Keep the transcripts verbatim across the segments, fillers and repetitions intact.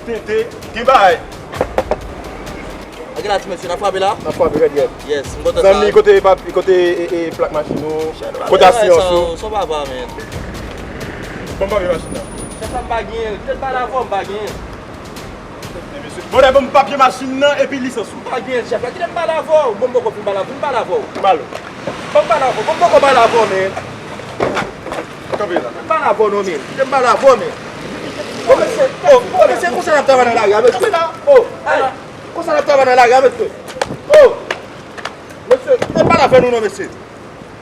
Tete, gen bagay. Gen la ti mesye, n ap frape la? N ap frape rèd rèd. Yes, m kontan sa. Zanmi, kote pap-, kote, e, e, plak machin ou? Kote asirans ou? Sa w pa va, men. Ban m papye machin nan. Chèf la, m pa genyen l. Kite m pale avè w, m pa genyen l. Bon, bon, m papye machin nan epi lisans ou. M pa genyen l, chèf la. Kite m pale avè w. Bon, m poko fin pale avè w. Vin pale avè w. Ban m pale avè w. Bon, m poko pale avè w, men. Kanpe la. Vin pale avè w, non, men. Kite m pale avè w, men. Bon, mesye, oh, oh, mesye, konsa n ap travay nan lari a, mesye. Oh, ay. Konsa n ap travay nan lari a, mesye. Oh! Mesye, kite m pale avè nou non, mesye.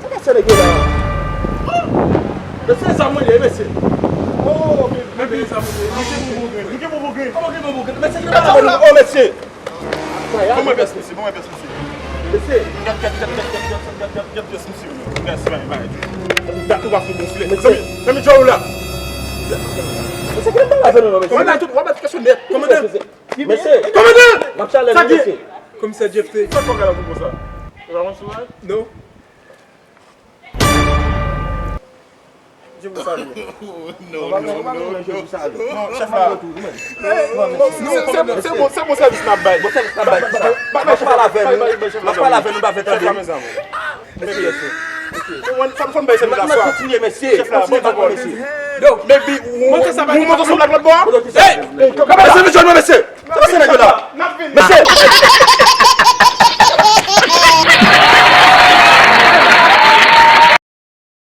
Sa pase nèg yo la? Mesye, zam mwen ye, mesye. Oh, men, men, men, zam mwen ye. Li gen bon grenn. Li gen bon grenn. Kòman gen bon grenn? Mesye, kite m pale avè nou. Oh, mesye. Ban mwen pyès, mesye, ban mwen pyès, mesye. Mesye. Gad, gad, gad pyès, mesye. Gad, se bagay, bagay. Dat ou pa fè gonfle. Mesye. Zanmi, zanmi, djòl ou la. Mesye, kite m pale avè nou non, mesye. W ap bay tout, w ap bay tout kesyon nèt. Kòmandan. Mesye. Kòmandan! M ap chale nou, mesye. Komisè Jeff te. Sa fò gade pou konsa? Ou pa konn sou la? Non. Je vous salue. Non, non, non, non. Non, chèf la. Non, se, se, se bon, se bon sèvis n ap bay. Bon sèvis n ap bay, kisa? M ap pale avè nou. M ap pale avè nou, pa fè tande. Chèf la, mezanmi. Mesye, mesye. Ou wè, sa m fò m bay sèvis la swa. Kontinye, mesye. Chèf la, kontinye, bon, mesye. Yo, baby, ou monte ansanm ak lòt bò a? Hey! Mesye, mesye, mesye. Sa pase nèg yo la? Mesye!